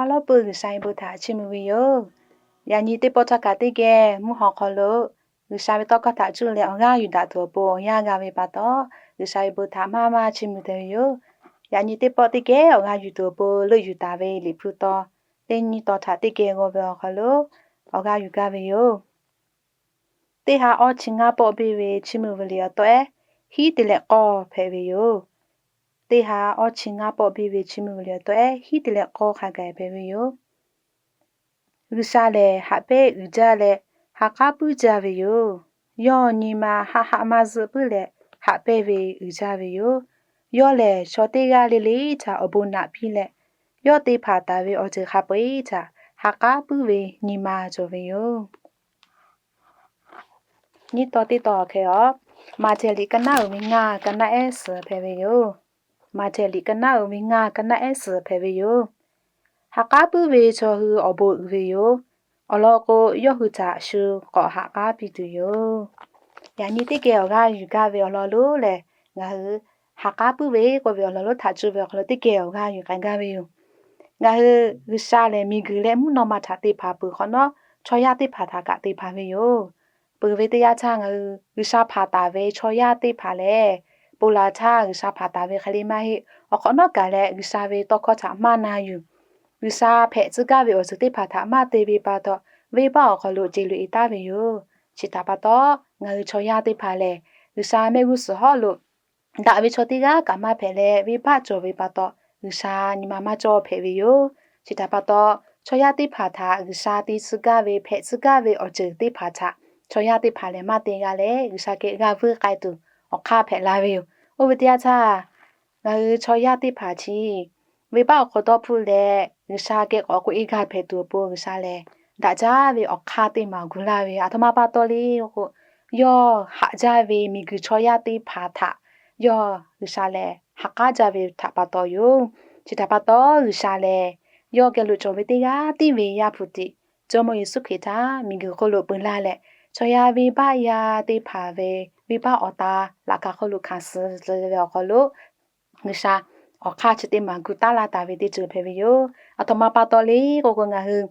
Awˬ lawn peuˬ G'uiˬsha ve bon htaꞈ chiˇ mvuh ve yoˬ. Yaꞈ nyi teˇ pawˆ htaˇ kaꞈ teˇ geh mvuhˇ haw hk'aw lo G'uiˬsha ve tawˇ hkawˇ htaꞈ cuˇ leh awˬ g'aˇ yuˬ daꞈ tuˬ awˬ pon awˬ yanˇ g'a ve pa taw, G'uiˬsha ve bon htaꞈ maˇ maˇ chiˇ mvuh taˍ ve yoˬ. Yaꞈ nyi teˇ pawˆ teˇ geh awˬ g'aˇ yuˬ tuˬ awˬ pon leuˆ yuˬ taˍ ve Liꞈ hpu taw teˇ nyi taw htaꞈ teˇ geh g'aw ve awˬ hk'aw lo awˬ g'aˇ yuˬ gaˇ ve yoˬ. Teˇ ha awˇ chi ngaˇ pawˆ biˇ ve chiˇ mvuh ve liꞈ awˬ tawˆ ehˉ hiˉ te leh k'awˇ hpehꞈ ve yoˬ. Teˇ ha awˇ chi ngaˇ pawˆ biˇ ve chiˇ mvuh ve liꞈ awˬ tawˆ ehˉ hiˉ te leh k'awˇ hk'a gaˬ hpehꞈ ve yoˬ. G'uiˬsha lehˬ haꞈ pehnˇ uiˍ jaˇ leh ha k'aˉ puiˉ jaˇ ve yoˬ. Yawˇ nyi ma haˆ haˆ maˇ zuhˆ puiˉ leh haꞈ pehnˇ ve uiˍ jaˇ ve yoˬ. Yawˇ lehˬ chaw teˇ g'aˇ le le htaꞈ awˬ bon naꞈ piˇ leh, yawˇ te hpanˍ taˍ ve awˬ ceuˬ hk'a peu-eˬ htaꞈ ha k'aˉ puiˉ ve nyi ma cawˬ ve yoˬ. Nyiˇ taw teˇ taw hk'e a, Maꞈhtehˍ liꞈ ka naˉ uiˍ ve ngaˇ ka naˉ ehˉ suhˍ hpehꞈ ve yoˬ. Maꞈhtehˍ liꞈ ka naˉ uiˍ ve ngaˇ ka naˉ ehˉ suhˍ hpehꞈ ve yoˬ. Ha k'aˉ puiˉ ve chaw hui awˬ bon uiˍ ve yoˬ. Awˬ lawn k'o, yawˇ hui htaꞈ shu k'awꞈ ha k'aˉ piˇ tuˬ yoˬ. Yaꞈ nyi teˇ geh awˬ g'aˇ yuˬ gaˇ ve awˬ lawn lonˉ lehˬ, ngaˬ hui ha k'aˉ puiˉ ve k'oˆ ve awˬ lawn lonˉ htaꞈ cuˇ ve awˬ hk'aw lo teˇ geh awˬ g'aˇ yuˬ k'ai gaˇ ve yoˬ. Ngaˬ hui G'uiˬsha lehˬ miˬguiˬ leh mvuhˇ naw ma htaꞈ te hpanˍ peuˬ hk'awꞈ nawˉ, chaw yaˇ teˇ hpaˍ htaꞈ kaꞈ te hpanˍ ve yoˬ. Peuˬ ve teˇ yanˇ htaˇ ngaˬ hui G'uiˬsha hpanˍ taˍ ve chaw yaˇ teˇ hpaˍ lehˬ, ponˬ laˬ htaˇ G'uiˬsha hpanˍ taˍ ve hk'e le maˇ heˆ. Awˬ hk'awꞈ nawˉ kaꞈ leh G'uiˬsha ve tawˇ hkawˇ htaꞈ maˇ na yuˬ. G'uiˬsha hpehꞈ tcuh gaˇ ve awˬ ceuˬ teˇ hpaˍ htaꞈ maˇ te ve pa taw, venˇbaˆ awˬ hk'aw lo ce loꞈ e taˉ ve yoˬ. Chi htaꞈ pa taw, ngaˬ hui chaw yaˇ teˇ hpaˍ lehˬ, G'uiˬsha mehˆ g'uˇ suhˍ hawˉ lo daꞈ ve chaw teˇ g'aˇ kaꞈ maˇ hpehꞈ leh, venˇbaˆ cawˬ ve pa taw, G'uiˬsha nyi ma maˇ cawˇ hpehꞈ ve yoˬ. Chi htaꞈ pa taw, chaw yaˇ teˇ hpaˍ htaꞈ G'uiˬsha te tcuh gaˇ ve, hpehꞈ tcuh gaˇ ve awˬ ceuˬ teˇ hpaˍ htaꞈ chaw yaˇ teˇ hpaˍ lehˬ maˇ te g'a leh, G'uiˬsha geh g'a vuiˇ k'ai tuˬ awˬ hk'aˇ hpehꞈ la ve yoˬ. Oˇ ve teˇ yanˇ htaˇ, ngaˬ hui chaw yaˇ teˇ hpaˍ chi venˇbaˆ awˬ hk'aw dawˇ hpfuhˆ leh, G'uiˬsha geh k'awꞈ k'oꞈ e g'a hpehꞈ tuˬ awˬ pon G'uiˬsha lehˬ daꞈ jaˇ ve awˬ hk'aˇ teˇ maˬ gu laˇ ve yoˬ. Aˬ htoꞈ ma pa taw le k'o, yawˇ haꞈ jaˇ ve miˬguiˬ chaw yaˇ teˇ hpaˍ htaꞈ yawˇ G'uiˬsha lehˬ ha k'aˉ jaˇ ve htaꞈ pa taw yoˬ. Chi htaꞈ pa taw, G'uiˬsha lehˬ yawˇ geh lo cawˬ ve teˇ g'aˇ tiˉ ve Yaˇ hpu tiꞈ Jawˇmawˇ Yeˍsuˆ Hkriꞈ htaꞈ miˬguiˬ hk'oˆ lo peu laˇ leh, chaw yaˇ venˇbaˆ yaˇ teˇ hpaˍ ve venˇbaˆ awˬ ta laꞈ ka hk'oˆ lo hkanˍ suh ve awˬ hk'aw lo, G'uiˬsha awˬ hk'aˇ chi teˇ maˬ gu taˉ laˇ taˍ ve teˇ ceuˬ hpehꞈ ve yoˬ. Aˬ htoꞈ ma pa taw le k'oˆ k'o, ngaˬ hui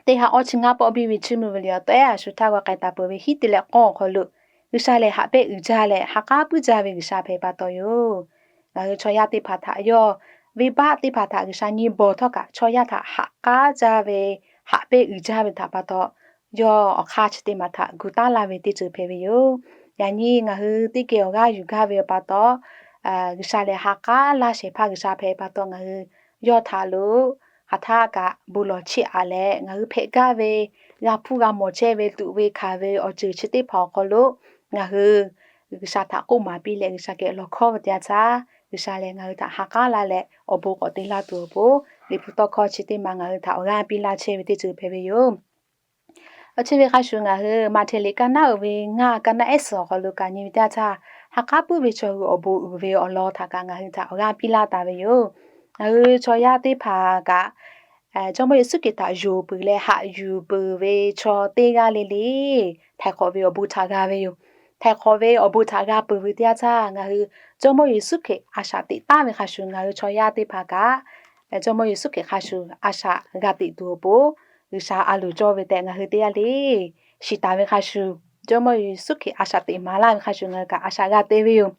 teˇ ha awˇ chi ngaˇ pawˆ biˇ ve chiˇ mvuh ve liꞈ awˬ tawˆ ehˉ a shu htaˇ g'a k'ai taˍ peuˬ ve hiˉ te leh k'awˇ awˬ hk'aw lo, G'uiˬsha lehˬ haꞈ pehnˇ uiˍ jaˇ leh ha k'aˉ puiˉ jaˇ ve G'uiˬsha hpehꞈ pa taw yoˬ. Ngaˬ hui chaw yaˇ teˇ hpaˍ htaꞈ yawˇ venˇbaˆ teˇ hpaˍ htaꞈ G'uiˬsha nyi bawˬ htawˇ kaꞈ, chaw yaˇ htaꞈ ha k'aˉ jaˇ ve, haꞈ pehnˇ uiˍ jaˇ ve htaꞈ pa taw, yawˇ awˬ hk'aˇ chi teˇ maˬ htaꞈ gu taˉ laˇ ve teˇ ceuˬ hpehꞈ ve yoˬ. Yaꞈ nyi ngaˬ hui teˇ geh awˬ g'aˇ yuˬ gaˇ ve pa taw, G'uiˬsha lehˬ ha k'aˉ laˇ shehˍ hpaˇ G'uiˬsha hpehꞈ pa taw, ngaˬ hui yawˇ htaꞈ lo hk'aˬ htaˇ kaꞈ bon lawˬ chiˇ aꞈ leh, ngaˬ hui hpehꞈ gaˇ ve g'a hpuˇ g'a mawˬ chehˇ ve tuꞈ ve hkanˍ ve awˬ ceuˬ chi teˇ hpaˍ awˬ hk'aw lo ngaˬ hui G'uiˬsha htaꞈ k'oˆ maˍ piˇ leh, G'uiˬsha geh lawˬ hkawˇ ve teˇ yanˇ htaˇ, G'uiˬsha lehˬ ngaˬ hui htaꞈ ha k'aˉ laˇ leh awˬ bon k'awꞈ te laˇ tuˬ awˬ pon, Liꞈ hpu tawˇ hkawˇ chi teˇ maˬ ngaˬ hui htaꞈ awˬ g'aˇ piˇ laˇ chehˇ ve teˇ ceuˬ hpehꞈ ve yoˬ. Awˬ chi ve hk'a shuˍ ngaˬ hui Maꞈhtehˍ liꞈ ka naˉ uiˍ ve ngaˇ ka naˉ ehˉ suhˍ awˬ hk'aw lo kaꞈ nyi ve teˇ yanˇ htaˇ, ha k'aˉ puiˉ ve chaw hui awˬ bon uiˍ ve awˬ lawn htaꞈ kaꞈ ngaˬ hui htaꞈ awˬ g'aˇ piˇ laˇ taˍ ve yoˬ. Ngaˬ hui chaw yaˇ teˇ hpaˍ kaꞈ, Jawˇmawˇ Yeˍsuˆ Hkriꞈ htaꞈ yonˍ peuˬ leh haꞈ yuˬ peuˬ ve chaw teˇ g'aˇ le le, htaiˍ hk'awꞈ ve awˬ bon htaꞈ g'a ve yoˬ. Htaiˍ hk'awꞈ ve awˬ bon htaꞈ g'a peuˬ ve teˇ yanˇ htaˇ, ngaˬ hui Jawˇmawˇ Yeˍsuˆ Hkriꞈ a shaꞈ teꞈ taˍ ve hk'a shuˍ ngaˬ hui chaw yaˇ teˇ hpaˍ kaꞈ, Jawˇmawˇ Yeˍsuˆ Hkriꞈ hk'a shuˍ a shaꞈ g'a teꞈ tuˬ awˬ pon, G'uiˬsha a loˍ cawˇ ve tehꞈ ngaˬ hui teˇ g'aˇ le shiˍ taˍ ve hk'a shuˍ, Jawˇmawˇ Yeˍsuˆ Hkriꞈ a shaꞈ teꞈ maˍ laˇ ve hk'a shuˍ ngaˬ hui kaꞈ a shaꞈ g'a te ve yoˬ.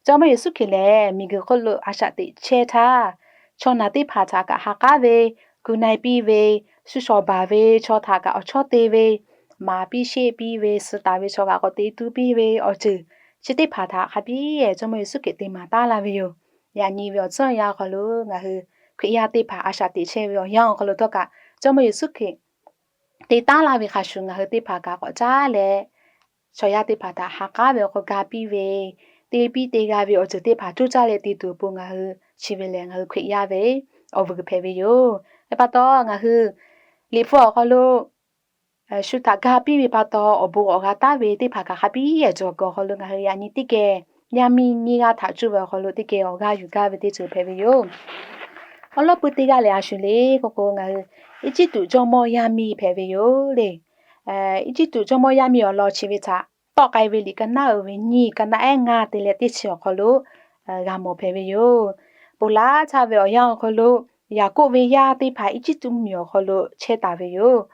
Jawˇmawˇ Yeˍsuˆ Hkriꞈ lehˬ miˬguiˬ hk'oˆ lo a shaꞈ teꞈ chehˇ htaˇ, chaw naˬ teˇ hpaˍ htaꞈ kaꞈ ha k'aˉ ve, gu na-e piˇ ve, shu shawˍ baˬ ve chaw htaꞈ kaꞈ awˬ chawˇ te ve, maˍ piˇ sheˆ piˇ ve, suh taˍ ve chaw kaꞈ k'awꞈ te tuˉ piˇ ve awˬ ceuˬ chi teˇ hpaˍ htaꞈ hk'a biˇ Jawˇmawˇ Yeˍsuˆ Hkriꞈ te maˍ taˉ laˇ ve yoˬ. Yaꞈ nyi ve awˬ tcuhˉ awˬ yanˇ awˬ hk'aw lo ngaˬ hui Hkriꞈ yaˇ teˇ hpaˍ a shaꞈ teꞈ chehˇ ve awˬ yanˇ awˬ hk'aw lo htawˇ kaꞈ, Jawˇmawˇ Yeˍsuˆ Hkriꞈ te taˉ laˇ ve hk'a shuˍ ngaˬ hui teˇ hpaˍ kaꞈ k'awꞈ caˉ leh, chaw yaˇ teˇ hpaˍ htaꞈ ha k'aˉ ve awˬ hk'aw ga piˇ ve, te piˇ te g'a ve awˬ ceuˬ teˇ hpaˍ coˇ caˇ leh te tuˬ awˬ pon ngaˬ hui chi ve lehˬ ngaˬ hui Hkriꞈ yaˇ ve awˬ vuiˬ hpehꞈ ve yoˬ. Hk'e pa taw ngaˬ hui Liꞈ hpu awˬ hk'aw lo shu htaꞈ ga piˇ ve pa taw awˬ bon k'awꞈ g'a taˉ ve teˇ hpaˍ kaꞈ hk'a biˇ cawˬ kuiˬ awˬ hk'aw lo ngaˬ hui yaꞈ nyi teˇ geh yaˇ miˇ nyiˇ g'aˇ htaꞈ cuˇ ve awˬ hk'aw lo teˇ geh awˬ g'aˇ yuˬ gaˇ ve teˇ ceuˬ hpehꞈ ve yoˬ. Awˬ lawn pui teˇ g'aˇ lehˬ a shu le k'oˆ k'o, ngaˬ hui Eˇjiˇtuꞈ jawˇmawˇ yaˇ miˇ hpehꞈ ve yoˬ le. Eˇjiˇtuꞈ jawˇmawˇ yaˇ miˇ awˬ lawn chi ve htaꞈ tawˆ k'ai ve liꞈ ka naˉ uiˍ ve nyiˇ ka naˉ ehˉ ngaˇ te leh teˇ chi awˬ hk'aw lo g'a mawˬ hpehꞈ ve yoˬ. Ponˬ laˬ htaˇ ve awˬ yanˇ awˬ hk'aw lo Yaˍkoˆ ve yaˇ teˇ hpaˍ Eˇjiˇtuꞈ mvuhˇmiˬ awˬ hk'aw lo chehˇ taˍ ve yoˬ.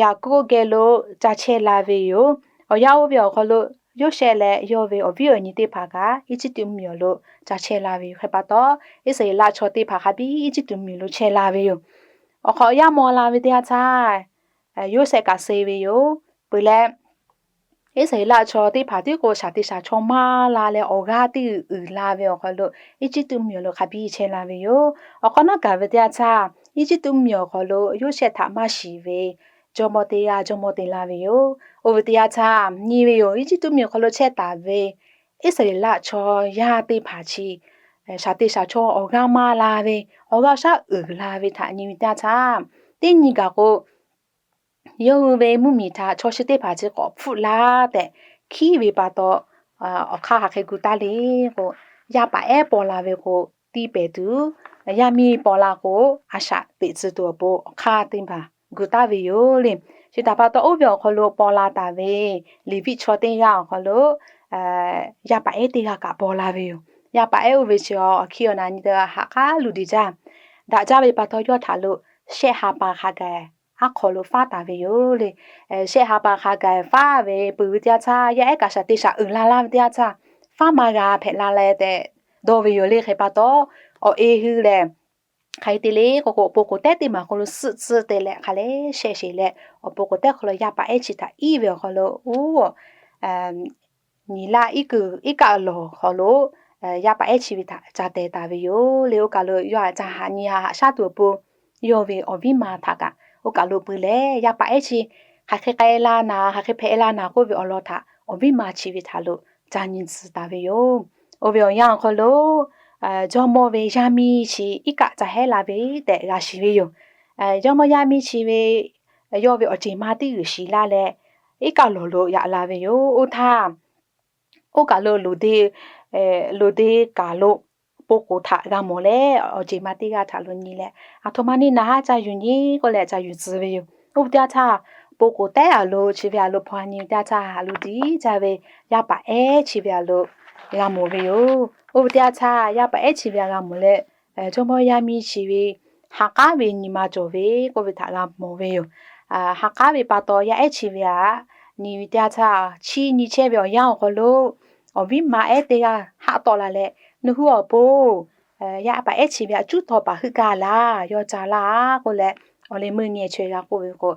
Yaˍkoˆ geh lo ca chehˇ la ve yoˬ. Awˬ yanˇ oˇ ve awˬ hk'aw lo Yoˇsehꞈ leh yawˇ ve awˬ viˉ awˬ nyi teˇ hpaˍ kaꞈ Eˇjiˇtuꞈ mvuhˇmiˬ awˬ lo ca chehˇ la ve yoˬ. Hk'e pa taw, Iˉsaˍreˍlaˆ chaw teˇ hpaˍ hk'a biˇ Eˇjiˇtuꞈ mvuhˇmiˬ lo chehˇ la ve yoˬ. Awˬ hk'awꞈ yaˇ maw la ve teˇ yanˇ htaˇ, Yoˇsehꞈ kaꞈ suh ve yoˬ. Peuˬ leh, Iˉsaˍreˍlaˆ chaw teˇ hpaˍ tiˉ k'o shaˍ te shaˍ chaw maˇ la leh awˬ g'aˇ teˇ g'uiˬ uiˍ la ve awˬ hk'aw lo Eˇjiˇtuꞈ mvuhˇmiˬ awˬ lo hk'a biˇ chehˇ la ve yoˬ. Awˬ hk'awꞈ nawˉ kaꞈ ve teˇ yanˇ htaˇ, Eˇjiˇtuꞈ mvuhˇmiˬ awˬ hk'aw lo Yoˇsehꞈ htaꞈ maˇ shiˍ ve jawˇmawˇ teˇ g'aˇ jawˇmawˇ te la ve yoˬ. Oˇ ve teˇ yanˇ htaˇ nyi ve yoˬ. Eˇjiˇtuꞈ mvuhˇmiˬ awˬ hk'aw lo chehˇ taˍ ve Iˉsaˍreˍlaˆ chaw yaˇ teˇ hpaˍ chi shaˍ te shaˍ chaw awˬ g'aˇ maˇ la ve, awˬ g'aˇ shaˉ uiˍ la ve htaꞈ nyi ve teˇ yanˇ htaˇ, teˇ nyi gaˬ k'o, yawˇ hui ve mvuhˇmiˬ htaꞈ chaw chi teˇ hpaˍ chi k'awꞈ hpfuhˆ laˇ tehꞈ hkiˉ ve pa taw, awˬ hk'aˇ hk'aˬ hk'e gu taˉ le k'o, yaˇ paˍ ehˉ paw la ve k'o, tiˇ pehˍ tuˬ, yaˇ miˇ paw la k'o, a shaꞈ teꞈ tcuh tuˬ awˬ pon awˬ hk'aˇ teˇ hpaˍ gu taˉ ve yoˬ le. Chi htaꞈ pa taw, oˇ ve awˬ hk'aw lo paw la taˍ ve Leˍviˆ chaw teˇ g'aˇ awˬ hk'aw lo yaˇ paˍ ehˉ teˇ g'aˇ kaꞈ paw la ve yoˬ. Yaˇ paˍ ehˉ oˇ ve chi awˬ hkiˇ awˬ na nyi teˇ g'aˇ haꞈ k'aˉ luˬ deˬ jaˇ. Daꞈ jaˇ ve pa taw, yawˇ htaꞈ lo shehˆ ha pa hk'a gaˬ aˉ hk'aw lo faˉ taˍ ve yoˬ le. Shehˆ ha pa hk'a gaˬ faˉ ve peuˬ ve teˇ yanˇ htaˇ, yaˇ ehˉ kaꞈ shaˍ te shaˍ uiˍ la laˇ ve teˇ yanˇ htaˇ, faˉ maˇ g'a hpehꞈ la leh tehꞈ dawˇ ve yoˬ le. Hk'e pa taw, awˬ e hui lehˬ, hk'aˬ hk'e te le k'o k'o, awˬ pon k'oˍ tehˉ teˇ maˬ hk'aw lo suhˆ tcuhˇ te leh hk'a leh shehˆ sheˍ leh, awˬ pon k'oˍ tehˉ hk'aw lo yaˇ paˍ ehˉ chi htaꞈ iˉ ve awˬ hk'aw lo, oˇ nyi laˇ iˉ kuiˬ iˉ kaˆ lawˬ hk'aw lo yaˇ paˍ ehˉ chi ve htaꞈ ca teh taˍ ve yoˬ le. Oˇ kaˬ lo yawˇ htaꞈ ca haꞈ nyi ha haꞈ shaˉ tuˬ awˬ pon, yawˇ ve awˬ viˉ ma htaꞈ kaꞈ oˇ kaˬ lo pui leh, yaˇ paˍ ehˉ chi hk'aˬ hk'e k'ai la naˍ, hk'aˬ hk'e hpehꞈ la naˍ k'oˆ ve awˬ lawn htaꞈ awˬ viˉ ma chi ve htaꞈ lo ca nyi tcuh taˍ ve yoˬ. Oˇ ve awˬ yanˇ awˬ hk'aw lo jawˇmawˇ ve yaˇ miˇ chi iˉ kaˆ ca hehˉ la ve tehꞈ g'a shiˍ ve yoˬ. Jawˇmawˇ yaˇ miˇ chi ve yawˇ ve awˬ ceˬ ma teˇ g'uiˬ shiˍ laˇ leh, iˉ kaˆ lawˬ lo yaꞈ la ve yoˬ. Oˇ htaˇ, oˇ kaˬ lo loˍ de, loˍ de kaˬ lo pon k'oˍ htaꞈ g'a mawˬ leh, awˬ ceˬ ma teˇ g'aˇ htaꞈ lo nyi leh, aˬ htoꞈ ma neˇ naˍ haˉ ca yuˬ nyi k'oˆ leh ca yuˬ tcuh ve yoˬ. Oˇ ve teˇ yanˇ htaˇ, pon k'oˍ tehˉ aˬ lo chi ve aˬ lo hpaw ha nyi ve teˇ yanˇ htaˇ, aˬ lo diˉ jaˇ ve yaˇ paˍ ehˉ chi ve aˬ lo g'a mawˬ ve yoˬ. Oˇ ve teˇ yanˇ htaˇ, yaˇ paˍ ehˉ chi ve aˬ g'a mawˬ leh, jawˇmawˇ yaˇ miˇ chi ve ha k'aˉ ve nyi ma cawˬ ve k'oˆ ve htaꞈ g'a mawˬ ve yoˬ. Ha k'aˉ ve pa taw, yaˇ ehˉ chi ve aꞈ nyi ve teˇ yanˇ htaˇ, chi nyi chehˇ ve awˬ yanˇ awˬ hk'aw lo awˬ viˉ ma ehˉ teˇ g'aˇ haˆ tawˆ la leh, nawˬ hui awˬ pon yaˇ paˍ ehˉ chi ve aꞈ cuˉ taw paˍ heuˆ gaˇ laˇ, yawˇ ca laˇ k'oˆ leh, awˬ leh meuˇ nyi chaweh g'a k'oˆ ve k'o,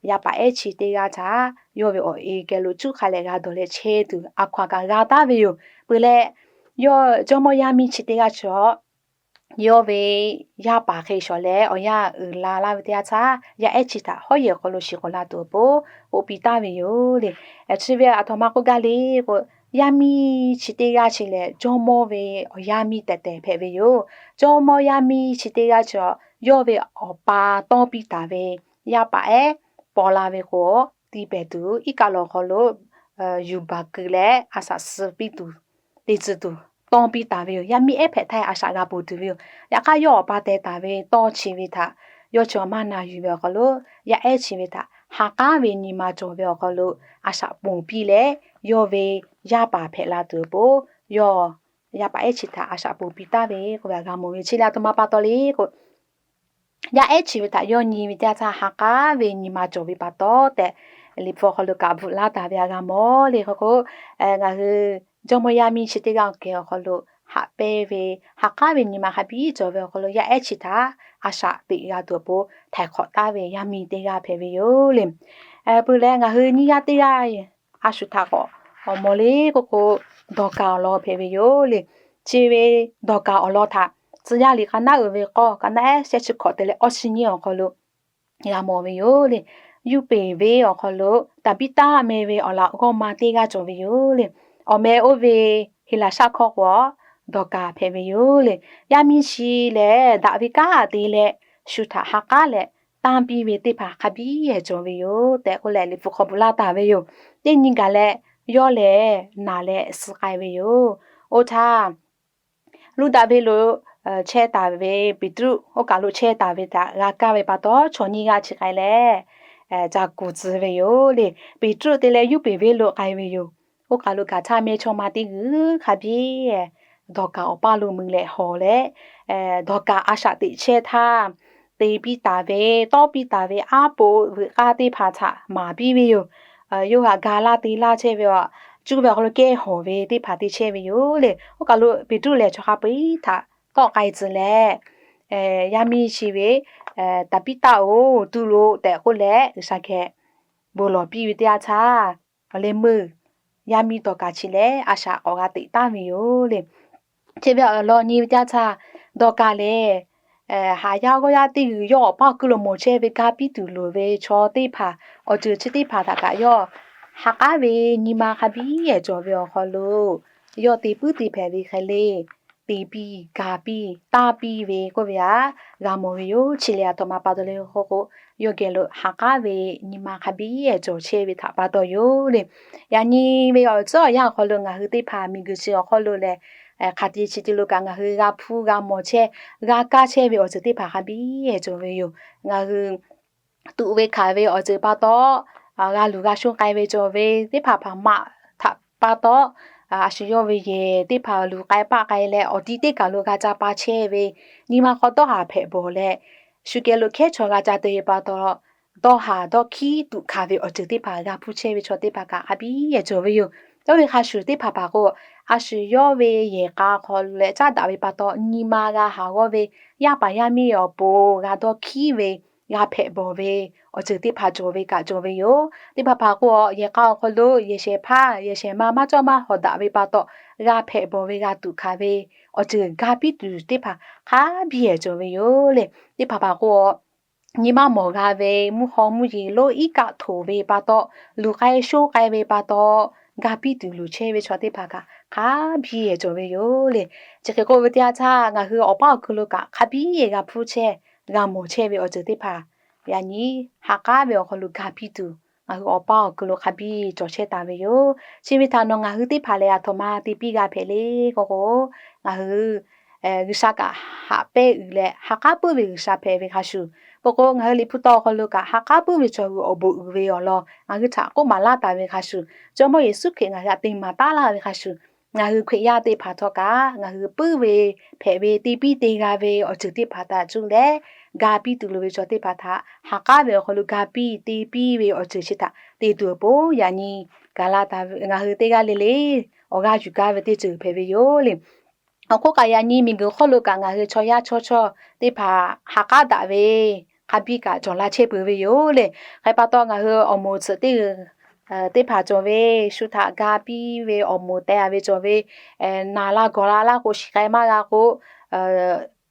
yaˇ paˍ ehˉ chi teˇ g'aˇ htaꞈ yawˇ ve awˬ e geh lo cuˉ hk'a leh g'a dawˬ leh chehˇ tuˬ a hkaw aꞈ kaꞈ g'a taˉ ve yoˬ. Peuˬ leh, yawˇ jawˇmawˇ yaˇ miˇ chi teˇ g'aˇ chaw yawˇ ve yaˇ paˍ hk'e shawˍ leh awˬ yanˇ uiˍ la laˇ ve teˇ yanˇ htaˇ, yaˇ ehˉ chi htaꞈ hawˉ yehˬ hk'aw lo shiˍ k'awꞈ la tuˬ awˬ pon k'oˆ piˇ taˍ ve yoˬ le. Chi ve aˬ htoꞈ ma k'oˆ gaˇ le k'o, yaˇ miˇ chi teˇ g'aˇ chi lehˬ, jawˇmawˇ ve awˬ yaˇ miˇ tehˬ tehˬ hpehꞈ ve yoˬ. Jawˇmawˇ yaˇ miˇ chi teˇ g'aˇ chaw yawˇ ve awˬ pa tawˇ piˇ taˍ ve yaˇ paˍ ehˉ paw la ve k'o, tiˇ pehˍ tuˬ iˉ kaˆ lawˬ hk'aw lo yuˬ baˬ keu leh a shaꞈ suh piˇ tuˬ, te tcuh tuˬ tawˇ piˇ taˍ ve yoˬ. Yaˇ miˇ ehˉ hpehꞈ htaˇ a shaꞈ g'a ponˬ tuˬ ve yoˬ. Yaꞈ hk'aˇ, yawˇ awˬ pa teh taˍ ve tawˇ chi ve htaꞈ yawˇ chi awˬ maˇ na yuˬ ve awˬ hk'aw lo, yaˇ ehˉ chi ve htaꞈ ha k'aˉ ve nyi ma cawˬ ve awˬ hk'aw lo a shaꞈ ponˬ piˇ leh, yawˇ ve yaˇ paˍ hpehꞈ la tuˬ awˬ pon, yawˇ yaˇ paˍ ehˉ chi htaꞈ a shaꞈ ponˬ piˇ taˍ ve k'oˆ ve htaꞈ g'a mawˬ ve yoˬ. Chi lehˬ, aˬ htoꞈ ma pa taw le k'o, yaˇ ehˉ chi ve htaꞈ yawˇ nyi ve teˇ yanˇ htaˇ ha k'aˉ ve nyi ma cawˬ ve pa taw tehꞈ, Liꞈ hpu awˬ hk'aw lo kaꞈ bvuhꞈ laˇ taˍ ve htaꞈ g'a mawˬ le k'o k'o, ngaˬ hui jawˇmawˇ yaˇ miˇ chi teˇ g'aˇ awˬ kehˬ awˬ hk'aw lo haꞈ pehnˇ ve ha k'aˉ ve nyi ma hk'a biˇ cawˬ ve awˬ hk'aw lo, yaˇ ehˉ chi htaꞈ a shaꞈ teꞈ g'a tuˬ awˬ pon htaiˍ hk'awꞈ taˍ ve yaˇ miˇ teˇ g'aˇ hpehꞈ ve yoˬ le. Peuˬ leh, ngaˬ hui nyiˇ g'aˇ teˇ g'aˇ a shu htaꞈ k'awꞈ mawˬ le k'o k'o, dawˬ kaˍ awˬ lawn hpehꞈ ve yoˬ le. Chi ve dawˬ kaˍ awˬ lawn htaꞈ Tcuh yaˇ liꞈ k'a naˉ uiˍ ve k'awˇ, k'a naˉ ehˉ shehˆ chi hkawꞈ te leh awˇ chi nyiˇ awˬ hk'aw lo g'a mawˬ ve yoˬ le. Yuˇ peˍ venˇ awˬ hk'aw lo Taˍbiˇtaˆ meh ve awˬ laꞈ g'awˇ ma teˇ g'aˇ cawˬ ve yoˬ le. Awˬ meh oˇ ve Heˍlaˍsaˆ hkawˇ k'o, Dawˍkaˍ hpehꞈ ve yoˬ le. Yaˇ miˇ chi lehˬ, daꞈ ve kanˉ te leh shu htaꞈ ha k'aˉ leh tanˇ piˇ ve teˇ hpaˍ hk'a biˇ cawˬ ve yoˬ tehꞈ k'oˆ leh, Liꞈ hpu hk'aw bvuhꞈ laˇ taˍ ve yoˬ. Teˇ nyi gaˬ leh, yawˇ lehˬ naˬ leh suh k'ai ve yoˬ. Oˇ htaˇ, Luˇdaꞈ venˇ lo chehˇ taˍ ve Peˍtruˆ oˇ kaˬ lo chehˇ taˍ ve htaꞈ g'a kaˇ ve pa taw, chaw nyiˇ g'aˇ chi k'ai leh ca kuˬ tcuh ve yoˬ le. Peˍtruˆ te leh Yuˇpeˍ venˇ lo k'ai ve yoˬ. Oˇ kaˬ lo gaˬ htaˇ meh chaw ma teˇ g'uiˬ hk'a biˇ Dawˇ kaˍ awˬ paˇ lo mui leh hawˬ leh, dawˇ kaˍ a shaꞈ teꞈ chehˇ htaˇ, te piˇ taˍ ve, tawˇ piˇ taˍ ve aˉ poꞈ veuꞈ k'aˇ teˇ hpaˍ htaꞈ maˍ piˇ ve yoˬ. Yawˇ hui htaꞈ ga laˇ te laˇ chehˇ ve, cuˇ ve awˬ hk'aw lo kehˇ hawˬ ve teˇ hpaˍ te chehˇ ve yoˬ le. Oˇ kaˬ lo Peˍtruˆ lehˬ chaw hk'a peu-eˬ htaꞈ tawˆ k'ai tcuh leh, yaˇ miˇ chi ve Taˍbiˇtaˆ-oˬ, tu loꞈ tehꞈ k'oˆ leh, G'uiˬsha geh bon lawˬ piˇ ve teˇ yanˇ htaˇ, awˬ leh meuˇ yaˇ miˇ dawˇ kaˍ chi lehˬ a shaꞈ k'awꞈ g'a teꞈ taˍ ve yoˬ le. Chi ve awˬ lawn nyi ve teˇ yanˇ htaˇ, dawˇ kaˍ lehˬ, haˍ yaˇ g'awˇ yaˇ teˇ g'uiˬ yawˇ awˬ paˇ awˬ kuiˬ lo mawˬ chehˇ ve ga piˇ tuˬ loˍ ve chaw teˇ hpaˍ, awˬ ceuˬ chi teˇ hpaˍ htaꞈ kaꞈ yawˇ ha k'aˉ ve nyi ma hk'a biˇ cawˬ ve awˬ hk'aw lo, yawˇ te puiˉ te hpehꞈ ve hk'e le, te piˇ, ga piˇ, tanˇ piˇ ve k'oˆ ve htaꞈ g'a mawˬ ve yoˬ. Chi lehˬ, aˬ htoꞈ ma pa taw le k'oˆ k'o, yawˇ geh lo ha k'aˉ ve nyi ma hk'a biˇ cawˬ chehˇ ve htaꞈ pa taw yoˬ le. Yaꞈ nyi ve awˬ tcuhˉ awˬ yanˇ awˬ hk'aw lo ngaˬ hui teˇ hpaˍ miˬguiˬ chi awˬ hk'aw lo lehˬ, hk'aˬ te chi te lo kaꞈ ngaˬ hui g'a hpuˇ g'a mawˬ chehˇ, g'a kaˇ chehˇ ve awˬ ceuˬ teˇ hpaˍ hk'a biˇ cawˬ ve yoˬ. Ngaˬ hui tuꞈ ve hkanˍ ve awˬ ceuˬ pa taw, g'a luˬ g'a shonˇ k'ai ve cawˬ ve teˇ hpaˍ hpaˍ maꞈ htaꞈ pa taw, a shu yawˇ ve yehˬ teˇ hpaˍ luˬ k'ai paˆ k'ai leh awˬ ti teˇ kaˬ lo g'a ca pa chehˇ ve, nyi ma hk'aw dawˇ haˍ hpehꞈ bawˬ leh, shu geh lo hkehˉ chaw g'a ca te ve pa taw, dawˇ haˍ dawˇ hkiˉ tuꞈ hkanˍ ve awˬ ceuˬ teˇ hpaˍ g'a hpuˇ chehˇ ve chaw teˇ hpaˍ kaꞈ hk'a biˇ cawˬ ve yoˬ. Yawˇ ve hk'a shuˍ teˇ hpaˍ hpaˍ k'o, a shu yawˇ ve yehˬ k'a hk'aw leh caˉ daꞈ ve pa taw, nyi ma g'a haˍ g'awˇ ve yaˇ paˍ yaˇ miˇ awˬ pon g'a dawˇ hkiˉ ve, g'a hpehꞈ bawˬ ve awˬ ceuˬ teˇ hpaˍ cawˬ ve kaꞈ cawˬ ve yoˬ. Teˇ hpaˍ hpaˍ k'o, yehˬ k'a awˬ hk'aw lo yehˬ shehˍ hpaˇ yehˬ shehˍ ma maˇ cawˇ maˇ hawˍ daꞈ ve pa taw, g'a hpehꞈ bawˬ ve g'a tuꞈ hkanˍ ve awˬ ceuˬ ga piˇ tuˬ teˇ hpaˍ hk'a biˇ cawˬ ve yoˬ le. Teˇ hpaˍ hpaˍ k'o, nyi maˇ mawˬ g'a ve, mvuhˇ haw mvuhˇ yeˬ lonˉ iˉ kaˆ htoꞈ ve pa taw, luˬ k'ai shonˇ k'ai ve pa taw, ga piˇ tuˬ luˬ chehˇ ve chaw teˇ hpaˍ kaꞈ hk'a biˇ cawˬ ve yoˬ le. Chi hk'e k'oˆ ve teˇ yanˇ htaˇ, ngaˬ hui awˬ paˇ awˬ hkui lo kaꞈ hk'a biˇ g'a hpuˇ chehˇ, g'a mawˬ chehˇ ve awˬ ceuˬ teˇ hpaˍ, yaꞈ nyi ha k'aˉ ve awˬ hk'aw lo ga piˇ tuˬ, ngaˬ hui awˬ paˇ awˬ hkui lo hk'a biˇ cawˬ chehˇ taˍ ve yoˬ. Chi ve htaꞈ nawˬ ngaˬ hui teˇ hpaˍ lehˬ aˬ htoꞈ ma te piˇ g'a hpehꞈ le k'oˆ k'o, ngaˬ hui G'uiˬsha kaꞈ haꞈ pehnˇ uiˍ leh ha k'aˉ puiˉ ve G'uiˬsha hpehꞈ ve hk'a shuˍ, peuˬ k'o ngaˬ hui Liꞈ hpu taw awˬ hk'aw lo kaꞈ ha k'aˉ puiˉ ve chaw hui awˬ bon uiˍ ve awˬ lawn ngaˬ hui htaꞈ k'oˆ maˍ laˇ taˍ ve hk'a shuˍ, Jawˇmawˇ Yeˍsuˆ Hkriꞈ ngaˬ hui htaꞈ te maˍ taˉ laˇ ve hk'a shuˍ, ngaˬ hui Hkriꞈ yaˇ teˇ hpaˍ htawˇ kaꞈ ngaˬ hui puiˉ ve hpehꞈ ve te piˇ te g'a ve awˬ ceuˬ teˇ hpaˍ htaꞈ cuˇ leh, ga piˇ tuˬ loˍ ve chaw teˇ hpaˍ htaꞈ ha k'aˉ ve awˬ hk'aw lo ga piˇ te piˇ ve awˬ ceuˬ chi htaꞈ te tuˬ awˬ pon yaꞈ nyi gaˬ la taˍ ve ngaˬ hui teˇ g'aˇ le le awˬ g'aˇ yuˬ gaˇ ve teˇ ceuˬ hpehꞈ ve yoˬ le. Awˬ hk'oˆ kaꞈ yaꞈ nyi miˬguiˬ hk'oˆ lo kaꞈ ngaˬ hui chaw yaˇ chawˇ chawˇ teˇ hpaˍ ha k'aˉ daꞈ ve hk'a biˇ kaꞈ cawˬ la chehˇ peuˬ ve yoˬ le. Hk'e pa taw ngaˬ hui awˬ moˍ tsuhꞈ teˇ g'uiˬ teˇ hpaˍ cawˬ ve, shu htaꞈ ga piˇ ve awˬ moˍ teh a ve cawˬ ve, naˬ la gawˬ la laˇ k'o shiˍ k'ai maˇ g'a k'o,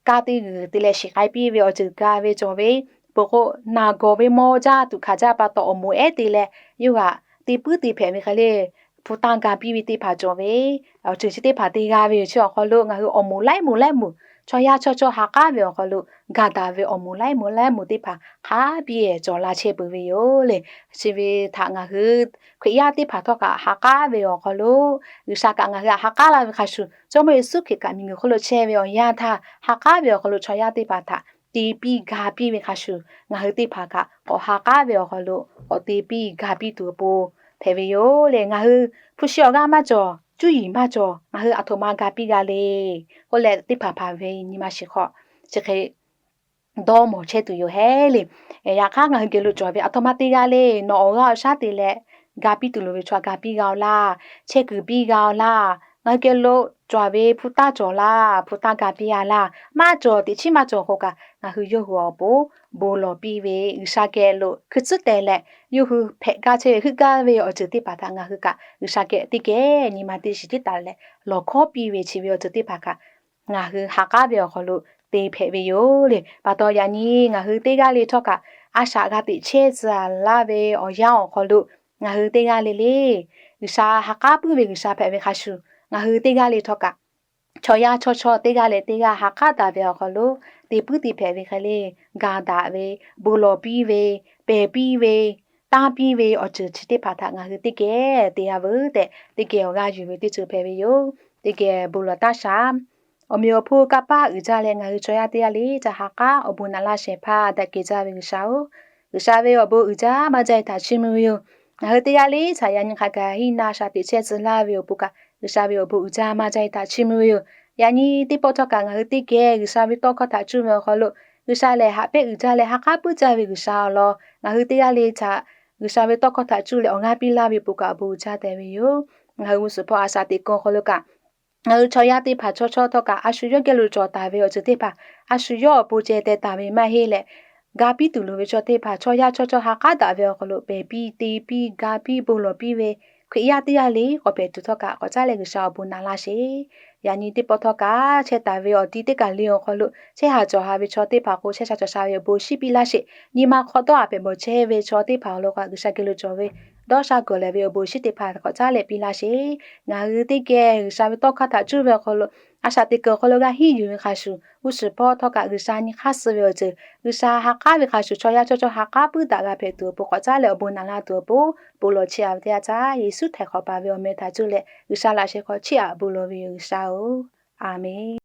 kaˇ teˇ g'uiˬ te leh shiˍ k'ai piˇ ve awˬ ceuˬ ga ve cawˬ ve, peuˬ k'o naˬ gawˬ ve maw jaˇ tuꞈ hkanˍ jaˇ pa taw awˬ moˍ ehˉ te leh yawˇ htaꞈ te puiˉ te hpehꞈ ve hk'e le, hpu tanˇ ga piˇ ve teˇ hpaˍ cawˬ ve, awˬ ceuˬ chi teˇ hpaˍ te g'a ve yoˬ. Chi awˬ hk'aw lo ngaˬ hui awˬ moˍ laiˉ moˍ laiˉ moˍ, chaw yaˇ chawˇ chawˇ ha k'aˉ ve awˬ hk'aw lo ga daꞈ ve awˬ moˍ laiˉ moˍ laiˉ moˍ teˇ hpaˍ hk'a biˇ cawˬ la chehˇ peuˬ ve yoˬ le. Chi ve htaꞈ ngaˬ hui Hkriꞈ yaˇ teˇ hpaˍ htawˇ kaꞈ ha k'aˉ ve awˬ hk'aw lo, G'uiˬsha kaꞈ ngaˬ hui htaꞈ ha k'aˉ laˇ ve hk'a shuˍ, Jawˇmawˇ Yeˍsuˆ Hkriꞈ kaꞈ miˬguiˬ hk'oˆ lo chehˇ ve awˬ yanˇ htaˇ ha k'aˉ ve awˬ hk'aw lo chaw yaˇ teˇ hpaˍ htaꞈ te piˇ ga piˇ ve hk'a shuˍ, ngaˬ hui teˇ hpaˍ kaꞈ k'awꞈ ha k'aˉ ve awˬ hk'aw lo k'awꞈ te piˇ ga piˇ tuˬ awˬ pon hpehꞈ ve yoˬ le. Ngaˬ hui hpu shi awˬ g'aˇ maˇ cawˬ, cuˇ yiˍ maˇ cawˬ, ngaˬ hui aˬ htoꞈ ma ga piˇ g'a le k'oˆ leh, teˇ hpaˍ hpaˍ ve nyi ma shiˍ hk'aw chi hk'e dawˇ mawˬ chehˇ tuˬ yoˬ hehˉ le. Yaꞈ hk'aˇ ngaˬ hui geh lo cawˬ ve aˬ htoꞈ ma te g'a le, nawˬ awˬ g'aˇ awˬ shaˉ te leh ga piˇ tuˬ loˍ ve chaw ga piˇ g'a-oˬ laˇ, chehˇ kuiˬ piˇ g'a-oˬ laˇ. Ngaˬ hui geh lo cawˬ ve hpu taˇ cawˬ laˇ, hpu taˇ ga piˇ g'a laˇ. Maˇ cawˬ teꞈ chiˉ maˇ cawˬ k'o kaꞈ, ngaˬ hui yawˇ hui awˬ pon bon lawˬ piˇ ve G'uiˬsha geh lo hkui tcuhˉ teh leh, yawˇ hui hpehꞈ gaˇ chehˇ ve heuˆ gaˇ ve awˬ ceuˬ teˇ hpaˍ htaꞈ ngaˬ hui kaꞈ G'uiˬsha geh teˇ geh nyi ma teˇ shiˍ tiˉ taˍ leh lawˬ hkawˉ piˇ ve chi ve awˬ ceuˬ teˇ hpaˍ kaꞈ ngaˬ hui ha k'aˉ ve awˬ hk'aw lo te hpehꞈ ve yoˬ le. Pa taw yaꞈ nyi ngaˬ hui teˇ g'aˇ le htawˇ kaꞈ, a shaꞈ g'a teꞈ chehˇ tcuh laˇ ve awˬ yanˇ awˬ hk'aw lo ngaˬ hui teˇ g'aˇ le le G'uiˬsha ha k'aˉ puiˉ ve G'uiˬsha hpehꞈ ve hk'a shuˍ, ngaˬ hui teˇ g'aˇ le htawˇ kaꞈ chaw yaˇ chawˇ chawˇ teˇ g'aˇ leh teˇ g'aˇ ha k'aˉ taˍ ve awˬ hk'aw lo te puiˉ te hpehꞈ ve hk'e le, ga daꞈ ve, bon lawˬ piˇ ve, pehˬ piˇ ve, tanˇ piˇ ve awˬ ceuˬ chi teˇ hpaˍ htaꞈ ngaˬ hui teˇ geh te g'a veuˬ tehꞈ, teˇ geh awˬ g'aˇ yuˬ ve teˇ ceuˬ hpehꞈ ve yoˬ. Teˇ geh bon lawˬ taˇ shaˍ. Awˬ meꞈ awˬ hponˇ kanˇ paˆ uiˍ jaˇ leh ngaˬ hui chaw yaˇ teˇ g'aˇ le htaꞈ ha k'aˉ awˬ bon naꞈ laˇ shehˍ hpaˇ daꞈ kehˬ jaˇ ve G'uiˬsha-oˬ, G'uiˬsha ve awˬ bon uiˍ jaˇ maˇ jaˇ-e htaꞈ chiˇ mvuh ve yoˬ. Ngaˬ hui teˇ g'aˇ le htaꞈ yaꞈ nyi hk'a gaˬ hiˆ na shaˍ teꞈ chehˇ tcuh laˇ ve awˬ pon kaꞈ, G'uiˬsha ve awˬ bon uiˍ jaˇ maˇ jaˇ-e htaꞈ chiˇ mvuh ve yoˬ. Yaꞈ nyi teˇ pawˆ htawˇ kaꞈ ngaˬ hui teˇ geh G'uiˬsha ve tawˇ hkawˇ htaꞈ cuˇ ve awˬ hk'aw lo, G'uiˬsha lehˬ haꞈ pehnˇ uiˍ jaˇ leh ha k'aˉ puiˉ jaˇ ve G'uiˬsha awˬ lawn, ngaˬ hui teˇ g'aˇ le htaꞈ G'uiˬsha ve tawˇ hkawˇ htaꞈ cuˇ leh awˬ g'aˇ piˇ laˇ ve peuˬ kaꞈ awˬ bon uiˍ jaˇ tehꞈ ve yoˬ. Ngaˬ hui g'uˇ suhˍ hpawˇ a shaꞈ teꞈ kuiˬ awˬ hk'aw lo kaꞈ, ngaˬ hui chaw yaˇ teˇ hpaˍ chaw chawˇ htawˇ kaꞈ a shu yawˇ geh lo cawˬ taˍ ve awˬ ceuˬ teˇ hpaˍ a shu yawˇ awˬ pon ceh teh taˍ ve maˇ heˆ leh, ga piˇ tuˬ loˍ ve chaw teˇ hpaˍ chaw yaˇ chaw chawˇ ha k'aˉ daꞈ ve awˬ hk'aw lo pehˬ piˇ te piˇ ga piˇ bon lawˬ piˇ ve Hkriꞈ yaˇ teˇ g'aˇ le k'awꞈ hpehꞈ tuˬ htawˇ kaꞈ k'awꞈ caˉ leh G'uiˬsha awˬ bon naˍ laˇ sheˍ. Yaꞈ nyi teˇ pawˆ htawˇ kaꞈ chehˇ taˍ ve awˬ ti teˇ kaˬ le awˬ hk'aw lo chehˇ ha cawˬ ha ve chaw teˇ hpaˍ k'o chehˇ sha cawˬ sha ve awˬ bon shiˉ piˇ laˇ sheˍ. Nyi ma hk'aw dawˇ haˍ hpehꞈ bawˬ chehˇ ve chaw teˇ hpaˍ awˬ lawn kaꞈ G'uiˬsha geh lo cawˬ ve dawˇ sha gawˬ leh ve awˬ bon shiˉ teˇ hpaˍ k'awꞈ caˉ leh piˇ laˇ sheˍ. Ngaˬ hui teˇ geh G'uiˬsha ve tawˇ hkawˇ htaꞈ cuˇ ve awˬ hk'aw lo, a shaꞈ teꞈ kuiˬ awˬ hk'aw lo g'a henˇ yuˬ ve hk'a shuˍ, g'uˇ suhˍ hpawˇ htawˇ kaꞈ G'uiˬsha nyi hk'aˇ suh ve awˬ ceuˬ, G'uiˬsha ha k'aˉ ve hk'a shuˍ chaw yaˇ chaw chawˇ ha k'aˉ puiˉ daꞈ g'a hpehꞈ tuˬ awˬ pon k'awꞈ caˉ leh awˬ bon naˍ laˇ tuˬ awˬ pon bon lawˬ chiˇ aꞈ ve teˇ yanˇ htaˇ, Yeˍsuˆ htaiˍ hk'awꞈ paˍ ve awˬ meh htaꞈ cuˇ leh G'uiˬsha laꞈ sheh hk'aw chiˇ aꞈ bon lawˬ ve yoˬ G'uiˬsha-oˬ. A menˬ.